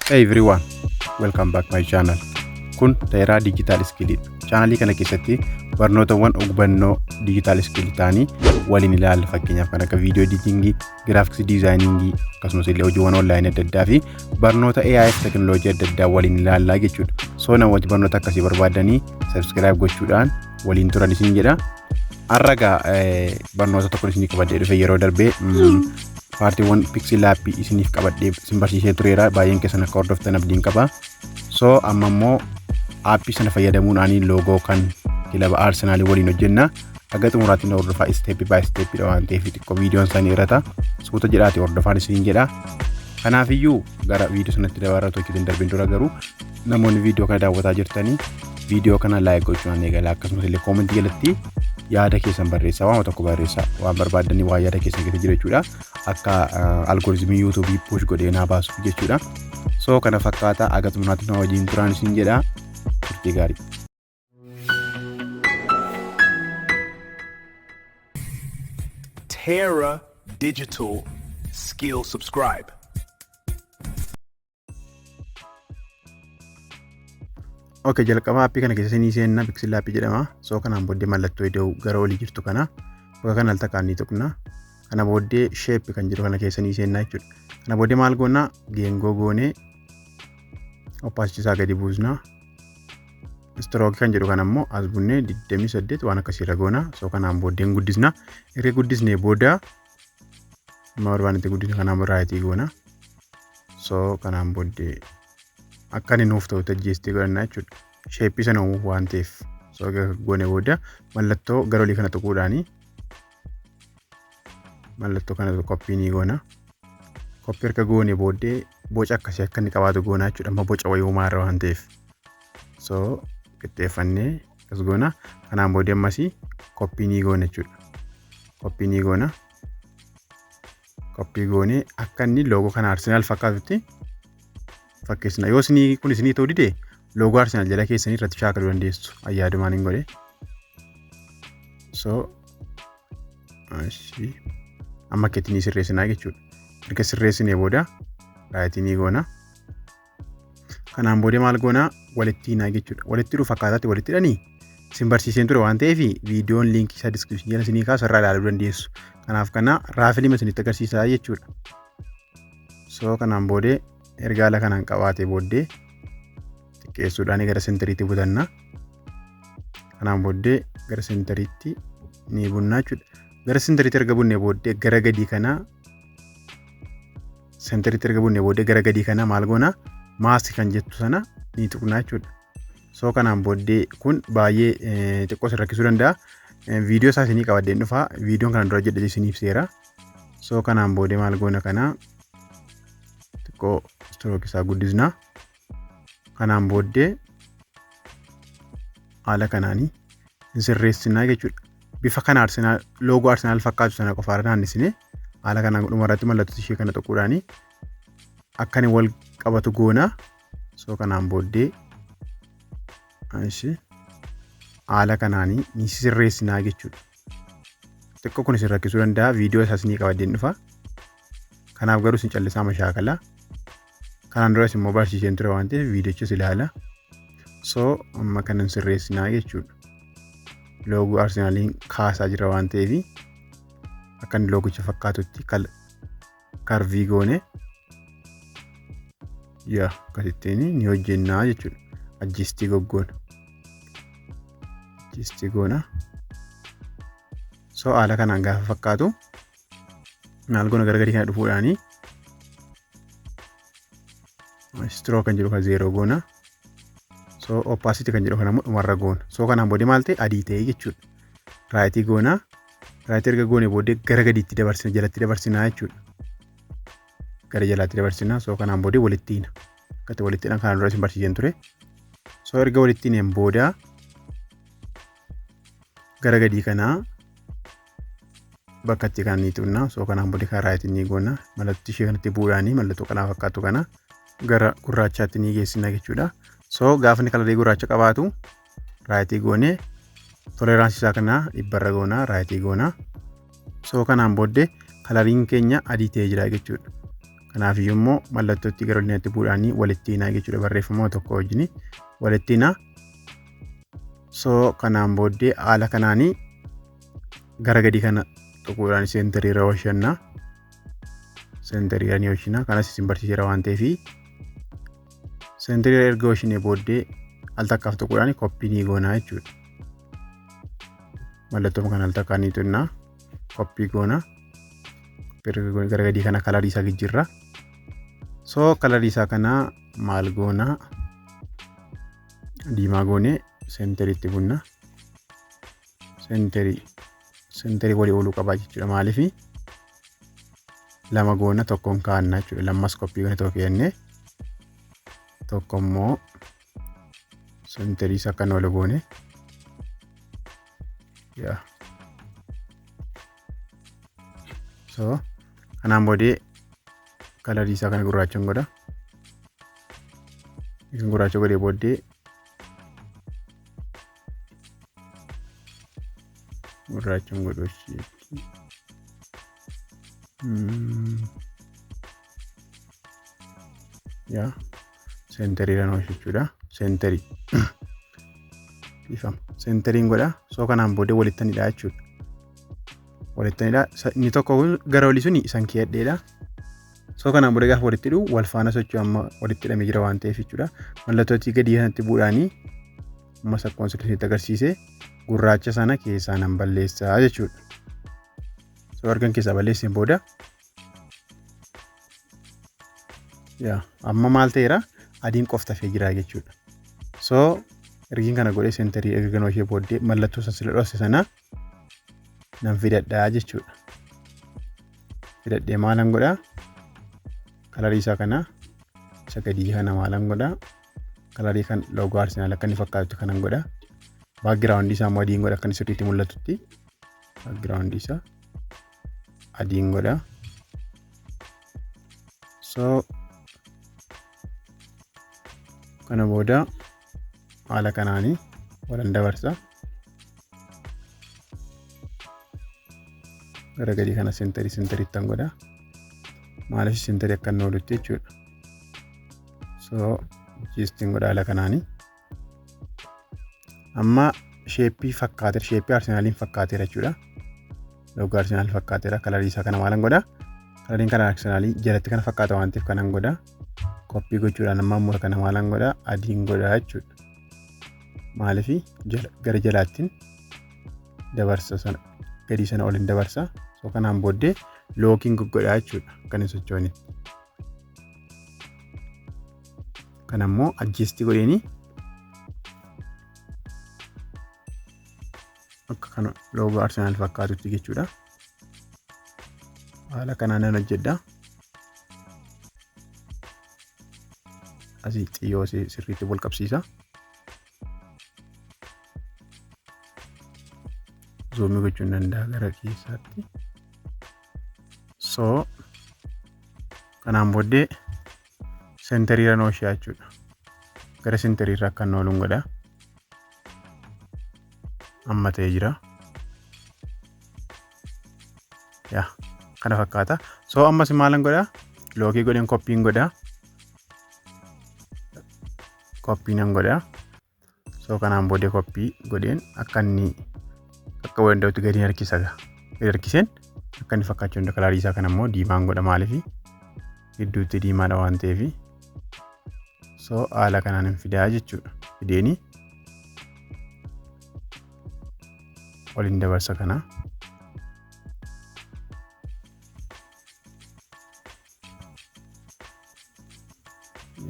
Hey everyone, welcome back my channel. Kun Tayiraa Digital Skillidha. Chaanalii kana keessatti barnootawwan hubannoo digital skill ta'anii waliin ilaalla. Fakkeenyaaf kan akka video editing, graphics designing, akkasumas illee hojiiwwan online adda addaa fi barnoota AI fi teknooloojii adda addaa waliin ilaallaa jechuudha. So namooti barnoota akkasii barbaadanii subscribe gochuudhaan waliin turan isin jedha. Har'a egaa barnoota tokko isinii qabadhee dhufe. Yeroo darbee paartiiwwan PixelLab isiniif qabadhee isin barsiisee tureera. Baay'een keessan akka hordoftan abdiin qaba. So amma immoo aappii sana fayyadamuudhaan loogoo kan kilaba Arsenaalii waliin hojjenna. Haga xumuraatti na hordofaa, step by step dha waan ta'eef xiqqoo viidiyoon isaanii irrata. Suuta jedhaati hordofaan isiniin jedha. Kanaafiyyuu gara viidiyoo sanatti dabarra. Tokko hin darbin dura garuu namoonni viidiyoo kana daawwataa jirtanii viidiyoo kana like gochuudhaan eegala. Akkasumas illee koomentii jalatti yaada keessan barreessaa, waan tokko barreessaa, waan barbaaddanii, waan yaada keessan keessa jiru jechuudha. Akka algoritmii yuutuubii push godhee naa baasuuf jechuudha. So kana fakkaata, haga xumuraatti na wajjin turaan isin jedha. Turtii gaarii. Terra Digital Skill Subscribe. Ok, jalqaba aappii kana keessa ni seenna, PixelLab jedhama. So kanaan booddee mallattoo iddoo gara olii jirtu kana bakka kana al takkaan ni tuqna. Kana booddee shape kan jedhu kana keessa ni seenna jechuudha. Kana booddee maal goona? Geengoo goonee opacity isaa gadi buusna. Stroke kan jedhu kana immoo as bunnee 28 waan akkasiirra goona. So kanaan booddee guddisna. Erga guddisnee booda amma barbaannetti guddisna, kanaan booda right goona. So kanaan booddee akka inni nuuf ta'utti adjust godhanna jechuudha. Shape sana uumuuf waan ta'eef. So goone booda mallattoo gara olii kana tuquudhaani mallattoo kana copy ni goona. Copy erga goone booddee boca akkasii akka inni qabaatu goona jechuudha. Amma boca wayii uumaa irra waan ta'eef. So qixxeeffannee akkas goona. Kanaan booddee ammas copy ni goona jechuudha. Copy ni goona. Copy goonee akka inni loogoo kana Arsenaal fakkaatutti fakkeessina. Yoo isinii kun isinii ta'uu dide loogoo Arsenaal jala keessanii irratti shaakaluu dandeessu. Ayyaadumaan hin godhe. So amma akka ittiin sirreessinaa jechuudha. Erga sirreessinee booda right ni goona. Kanaan booda maal goona? Walitti hiinaa jechuudha. Walitti dhufu akkaataatti walitti hidhanii isin barsiiseen ture waan ta'eef viidiyoon liinkii isaa description jala isinii kaasu, irraa ilaaluu dandeessu. Kanaaf kana raafilima isinitti agarsiisaa jechuudha. So kanaan booddee erga haala kanaan qabaatee booddee xiqqeessuudhaan gara centeriitti butanna. Kanaan booddee gara centeriitti ni bunnaa jechuudha. Gara centeriitti erga bunnee booddee gara gadii kana, centeriitti erga bunnee booddee gara gadii kana maal goona? Mask kan jettu sana ni tuqnaa jechuudha. So kanaan booddee kun baay'ee xiqqoo isin rakkisuu danda'a. Viidiyoo isaa isinii qabadheen dhufa. Viidiyoon kana dura jedhee isinii ibseera. So kanaan booddee maal goona? Kana xiqqoo stroke isaa guddisna. Kanaan booddee haala kanaanii hin sirreessinaa jechuudha. Bifa kana Arsenaal, loogoo Arsenaal fakkaatu sana qofaarra naannisine haala kanaan dhumarratti mallattoo ishee kana tuquudhaanii akka inni wal qabatu goona. So kanaan booddee haala kanaanii ni sirreessinaa jechuudha. Xiqqoo kun isin rakkisuu danda'a. Viidiyoo isaas ni qabadheen dhufa. Kanaaf garuu isin callisaa mashaakala. Kanaan duras immoo barsiiseen ture waan ta'eef viidiyochas ilaala. So amma kanan sirreessinaa jechuudha. Loogoo Arsenaaliin kaasaa jira waan ta'eef akka inni loogicha fakkaatutti curve goone yaa akkasittiin ni hojjennaa jechuudha. Adjust goggoona. Adjust goona. So haala kanaan gaafa fakkaatu maal goona? Gara gadii kana dhufuudhaanii stroke kan jedhu kan zero goona. So opacity kan jedhu kana immoo dhumarra goona. So kanaan booddee maal ta'e? Adii ta'e jechuudha. Right goona. Right erga goone booddee gara gadiitti dabarsina, jalatti dabarsinaa jechuudha. Gara jalaatti dabarsina. So kanaan booddee walitti hiina. Akkatti walitti hidhan kanaan dura isin barsiiseen ture. So erga walitti hineen booda gara gadii kanaa bakka itti kan ni tuqna. So kanaan booddee kan right ni goona. Mallattoo ishee kanatti bu'uudhaanii mallattoo kanaa fakkaatu kana gara gurraachaatti ni geessina jechuudha. So gaafa inni color gurraacha qabaatu right goonee tolerance isaa kana 100rra goona, right goona. So kanaan booddee coloriin keenya adii ta'ee jira jechuudha. Kanaafiyyuu immoo mallattootti gara olinaatti bu'uudhaanii walitti hinaa jechuudha, barreeffama tokko wajjin walitti hinaa. So kanaan booddee haala kanaanii gara gadii kana tuquudhaan centerii irra hojjennaa. Centerii irra ni hojjenna. Kanas isin barsiiseera waan ta'eef, centerii irra erga hojjennee booddee al takkaaf tuquudhaan copy ni goonaa jechuudha. Mallattoo kana al takkaa ni tuqnaa, copy goona. Gara gadii kana colorii isaa jijjiirra. So colorii isaa kana maal goonaa? Diimaa goonee centeriitti bunna. Centerii centerii walii ooluu qabaa jechuudha. Maaliif lama goona, tokkoon kaa'annaa jechuudha. Lammas copy goone, tokko kennee, tokko immoo centerii isaa kan oolu goone. Yaa. So kanaan boodee colorii isaa kana gurraacha godha. Gurraacha godhee booddee gurraacha godhu isheetti. Yaa, centeriidhaan hojjechuudha. Centerii. Ifama. Centeriin godha. So kanaan booddee walittanidha jechuudha. Walittanidha. Inni tokko gara olii suni isan keeyadheedha. So kanaan booddee gaafa walitti hidhu wal faana socho'u, amma walitti hidhamee jira waan ta'eef jechuudha. Mallattootii gadii kanatti bu'uudhaanii ammas akkuma sirriitti agarsiise gurraacha sana keessaa nan balleessaa jechuudha. So argan keessaa balleesseen booda, yaa, amma maal ta'eera? Adiin qofti hafee jira jechuudha. So ergiin kana godhee centerii erga ishee booddee mallattoo san sila dhoose sana nan fidadhaa jechuudha. Fidadhee maalan godhaa? Colorii isaa kana, isa gadii kana maalan godhaa? Colorii kan logo Arsenaal akka inni fakkaatu kanan godhaa. Backgroundii isaa immoo adiin godha, akka inni sirriitti mul'atutti. Backgroundii isaa adiin godha. So kana booda haala kanaanii walan dabarsa. Gara gadii kana centerii centeriittan godha. Maaliif? Centerii akka inni oolutti jechuudha. So adjustiin godha haala kanaanii. Amma shapeii fakkaateera, shapeii Arsenaaliin fakkaateera jechuudha. Logo Arsenaal fakkaateera. Colorii isaa kana maalan godha? Coloriin kana Arsenaalii jalatti kana fakkaata waan ta'eef kanan godha. Copy gochuudhaan amma immoo kana maalan godha? Adiin godha jechuudha. Maaliif? Gara jalaattiin dabarsa, sana gadii sana oliin dabarsa. So kanaan booddee lockiin goggodhaa jechuudha kan hin sochoonitti. Kana immoo adjust godheeni akka kana logo Arsenaal fakkaatutti jechuudha. Haala kanaan nan hojjedha. Asii xiyyoo sirriitti wal qabsiisa. Zoomii gochuun danda'a gara keessaatti. So kanaan booddee centeriirra nooshaa jechuudha. Gara centeriirra akka inni ooluun godha. Amma ta'ee jira. Yaa, kana fakkaata. So ammas maalan godha? Lockii godheen copyiin godha. Copy nan godha. So kanaan booddee copy godheen akka inni akka danda'utti gadi harkisa. Gadi harkiseen akka inni fakkaachuu danda'u, colorii isaa kana immoo diimaan godha, maaliif gidduutti diimaadha waan ta'eef. So haala kanaan hin fidaa jechuudha. Fideeni waliin dabarsa kana.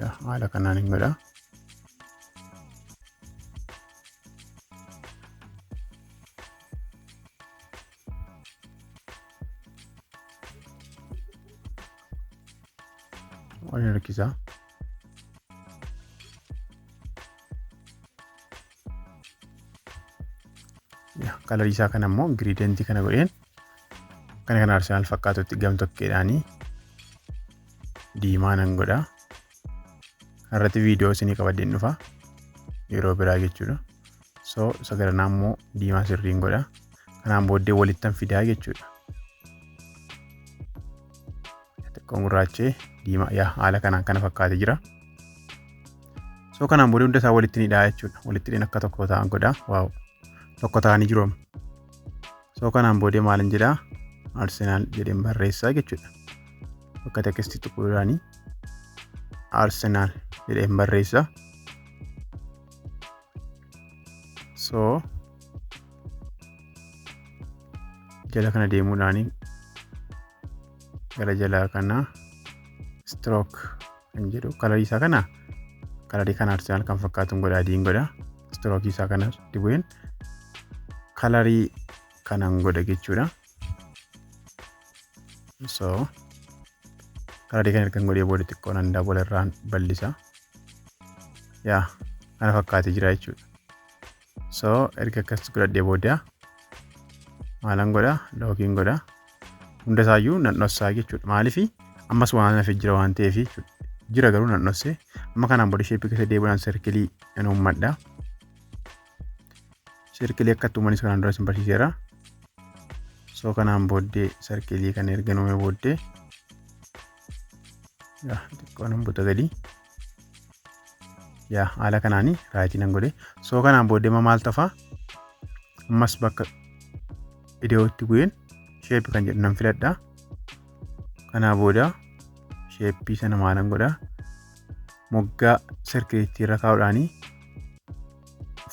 Yaa, haala kanaan hin godha. Waliin harkisaa. Colorii isaa kana immoo gradientii kana godheen kana kan Arsenaal fakkaatutti gam tokkeedhaanii diimaa nan godha. Irratti viidiyoo isinii qabadheen dhufa yeroo biraa jechuudha. So isa garanaa immoo diimaa sirriin godha. Kanaan booddee walittan fidaa jechuudha. Xiqqoon gurraachee diimaa, yaa, haala kanaan kana fakkaatee jira. So kanaan booda hunda isaa walitti ni dha'a jechuudha. Walitti hidheen akka tokko ta'an godha. Wow. Tokko ta'anii jiru amma. So kanaan booda maalin jedhaa? Arsenaal jedheen barreessaa jechuudha. Bakka textii tuquudhaanii Arsenaal jedheen barreessa. So jala kana deemuudhaanii gara jalaa kana stroke kan jedhu colorii isaa kana, colorii kana Arsenaal kan fakkaatuun godha, adiin godha. Strokeii isaa kana dibuun colorii kanan godha jechuudha. So colorii kana ergan godhee booda xiqqoo nan dabala, irraan bal'isa. Yaa, kana fakkaatee jira jechuudha. So erga akkas godhadhee booda maalan godha? Lockiin godha. Hunda isaayyuu nan dhossaa jechuudha. Maaliif? Ammas waan hafe jira waan ta'eef jechuudha. Jira garuu nan dhossee. Amma kanaan booda shapeii keessa deebi'uudhaan circleii nan uummadha. Circleii akka itti uumanis kanaan dura isin barsiiseera. So kanaan booddee circleii kana erga uume booddee, yaa, xiqqoo nan buta gadi. Yaa, haala kanaanii rightii nan godhe. So kanaan booddee maal tafa? Ammas bakka iddootti bu'een shape kan jedhu nan filadha. Kanaa booda shapeii sana maalan godha? Moggaa circleiitti irra kaa'uudhaanii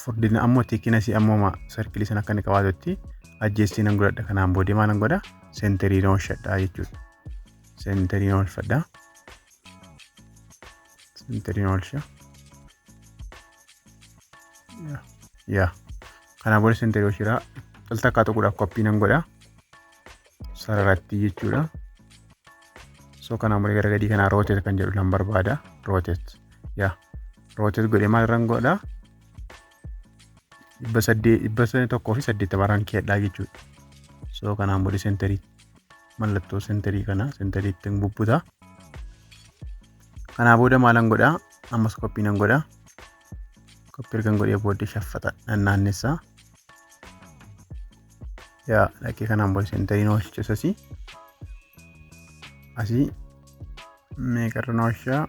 furdina ammoo thicknessii ammoo circleii sana akka inni qabaatutti ajjeestii nan godhadha. Kanaan booddee maalan godha? Centerii nan oolchadha jechuudha. Centerii nan oolfadha. Centerii nan oolcha. Yaa, kanaa booda centerii oolchiraa al takkaa tuquudhaaf copy nan godha. Sararatti jechuudha. So kanaan booda gara gadii kanaa rotate kan jedhu nan barbaada. Rotate. Yaa, rotate godhee maal irraan godha? 800, 180 irraan keedhaa jechuudha. So kanaan booda centerii, mallattoo centerii kana centeriitti bubbuta. Kanaa booda maalan godhaa? Ammas copy nan godha. Copy ergan godhee booddee shaffata nan naannessaa. Yaa, dhaqee kanaan booda centeriin oolchisa asii. Asii meeqarra na oolchaa?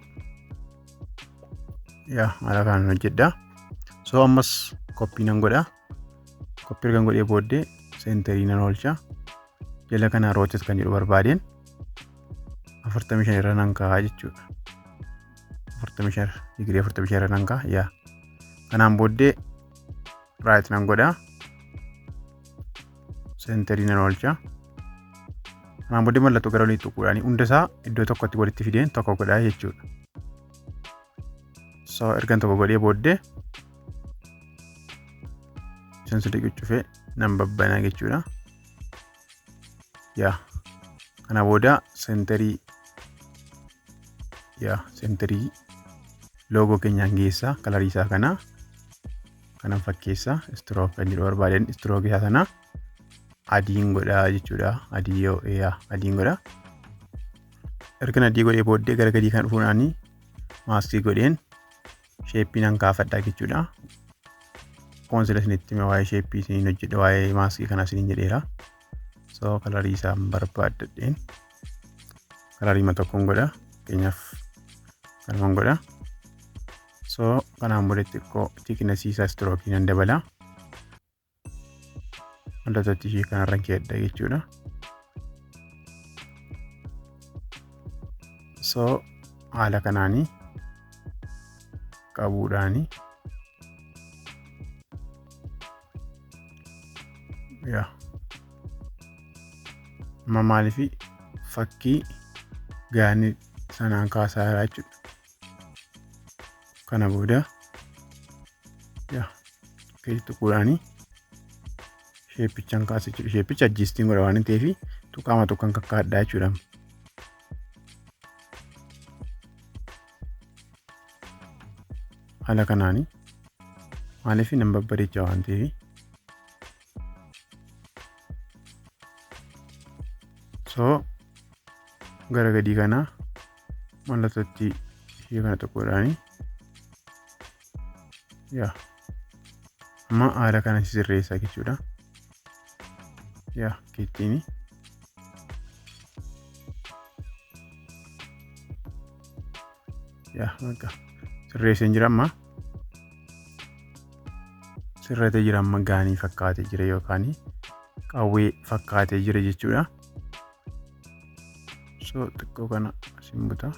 Yaa, haala kanaan hojjedha. So ammas copy nan godha. Copy ergan godhee booddee centerii nan oolcha. Jala kana rotate kan jedhu barbaadeen 45 irra nan kaa'aa jechuudha. 45, digirii 45 irra nan kaa'a. Yaa. Kanaan booddee right nan godha. Centerii nan oolcha. Kanaan booddee mallattoo gara olii tuquudhaan hunda isaa iddoo tokkotti walitti fideen tokko godhaa jechuudha. So ergan tokko godhee booddee isan sadii cufee nan babbanaa jechuudha. Yaa, kana booda centerii, yaa, centerii logo keenyaan geessaa. Colorii isaa kana kanan fakkeessaa. Stroke kan jedhu barbaadeen strokeii isaa sana adiin godhaa jechuudha. Adii yoo, yaa, adiin godha. Ergan adii godhee booddee gara gadii kan dhufuudhaanii maskii godheen shapeii nan kaafadhaa jechuudha. Akkuma sila isinitti hime, waa'ee shapeii isiniin hojjedha, waa'ee maskii kanaa isiniin jedheera. So colorii isaa barbaaddadheen colorii tokkoon godha. Fakkeenyaaf kanumaan godha. So kanaan booda xiqqoo thicknessii isaa strokeii nan dabala. Mallattoo ishee kanarra keedha jechuudha. So haala kanaanii qabuudhaani, yaa, amma maaliif fakkii gaanii sanaan kaasaa jira jechuudha. Kana booda, yaa, keessa tuquudhaanii shapeichaan kaasa jechuudha. Shapeicha adjustiin godha waan ta'eef tuqaama tokkoon kakkaadhaa jechuudha. Haala kanaanii maaliif nan babbareecha waan ta'eef. So gara gadii kana mallattootti ishee kana tuquudhaanii, yaa, amma haala kana sirreessaa jechuudha. Yaa, keettiini. Yaa, bakka sirreesseen jira amma. Sirratee jira amma, gunii fakkaatee jira yookaan qawwee fakkaatee jira jechuudha. So xiqqoo kana asin buta.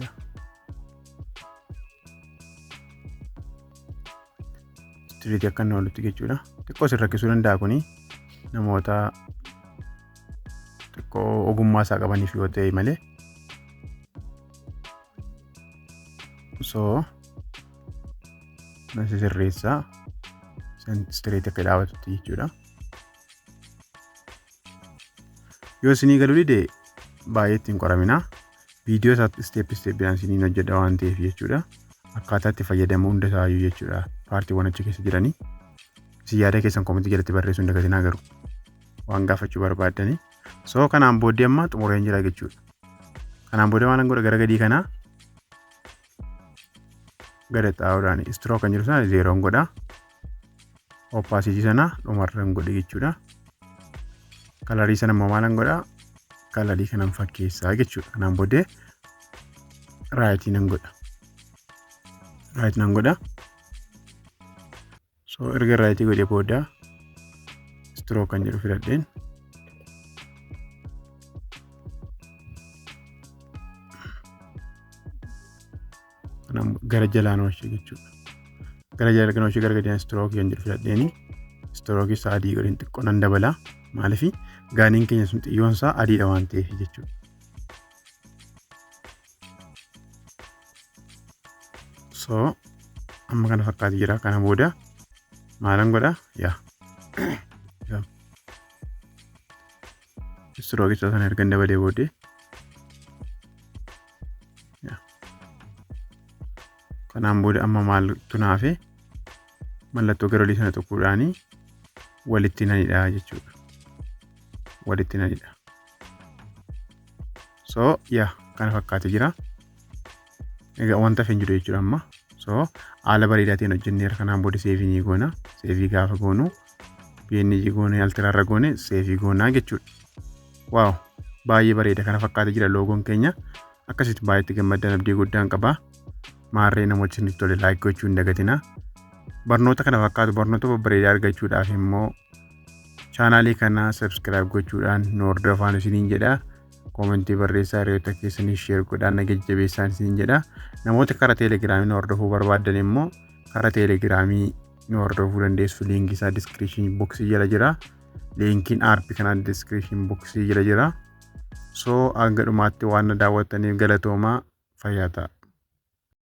Yaa. Straightii akka inni oolutti jechuudha. Xiqqoo sin rakkisuu danda'a, kuni namoota xiqqoo ogummaa isaa qabaniif yoo ta'e malee. So nasi sirreessaa straightii akka dhaabatutti jechuudha. Yoo isinii galuu dide baay'ee ittiin qoramina. Viidiyoo isaa step stepiidhaan isiniin hojjedha waan ta'eef jechuudha. Akkaataa itti fayyadamu hunda isaayyuu jechuudha. Partiiwwan achi keessa jiranii. Isin yaada keessan commentii jalatti barreessuu hin dagatinaa garuu. Waan gaafachuu barbaaddanii. So kanaan booddee amma xumureen jira jechuudha. Kanaan booddee waan godha, gara gadii kanaa gada xaa'uudhaan stroke kan jiru sana zeroon godha. Opacity sana dhumarra godhe jechuudha. Colorii sana immoo maalan godha? Colorii kanan fakkeessaa jechuudha. Kanaan booddee rightii nan godha. Rightii nan godha. So erga rightii godhee booda stroke kan jedhu filadheen gara jalaan oolche jechuudha. Gara jalaan oolche, gara gadiyaan stroke kan jedhu filadheeni strokeii isaa adii godheen xiqqoo nan dabala. Maaliif? Guniin keenya sun xiyyoon isaa adiidha waan ta'eef jechuudha. So amma kana fakkaate jira. Kana booda maalan godha? Yaa. Strokeii isaa sana erga dabalee booddee, kanaan booda amma maaltu naafe? Mallattoo gara olii sana tuquudhaanii walitti nanidha jechuudha. Walitti nanidha. So yaa, kana fakkaate jira. Egaa wanta hafe hin jiru jechuudha amma. So haala bareedaa ta'een hojjenneera. Kanaan booda saveii ni goona. Saveii gaafa goonu PNG goone, ultrarra goone, saveii goonaa jechuudha. Wow, baay'ee bareeda, kana fakkaate jira logoon keenya. Akkasitti baay'eetti gammaddan abdii guddaan qaba. Maarree, namoota isinitti tole like gochuu hin dagatinaa. Barnoota kana fakkaatu, barnoota babbareedaa argachuudhaaf immoo channelii kana subscribe gochuudhaan nu hordofaan isiniin jedha. Commentii barreessaa, hiriyoota keessanii share godhaan na jajjabeessaan isiniin jedha. Namoota karaa Telegramii nu hordofuu barbaaddan immoo karaa Telegramii nu hordofuu dandeessu. Linkii isaa description boxii jala jira. Linkiin appii kanaa description boxii jala jira. So hanga dhumaatti waan na daawwattaniif galatoomaa, fayyaa ta'a.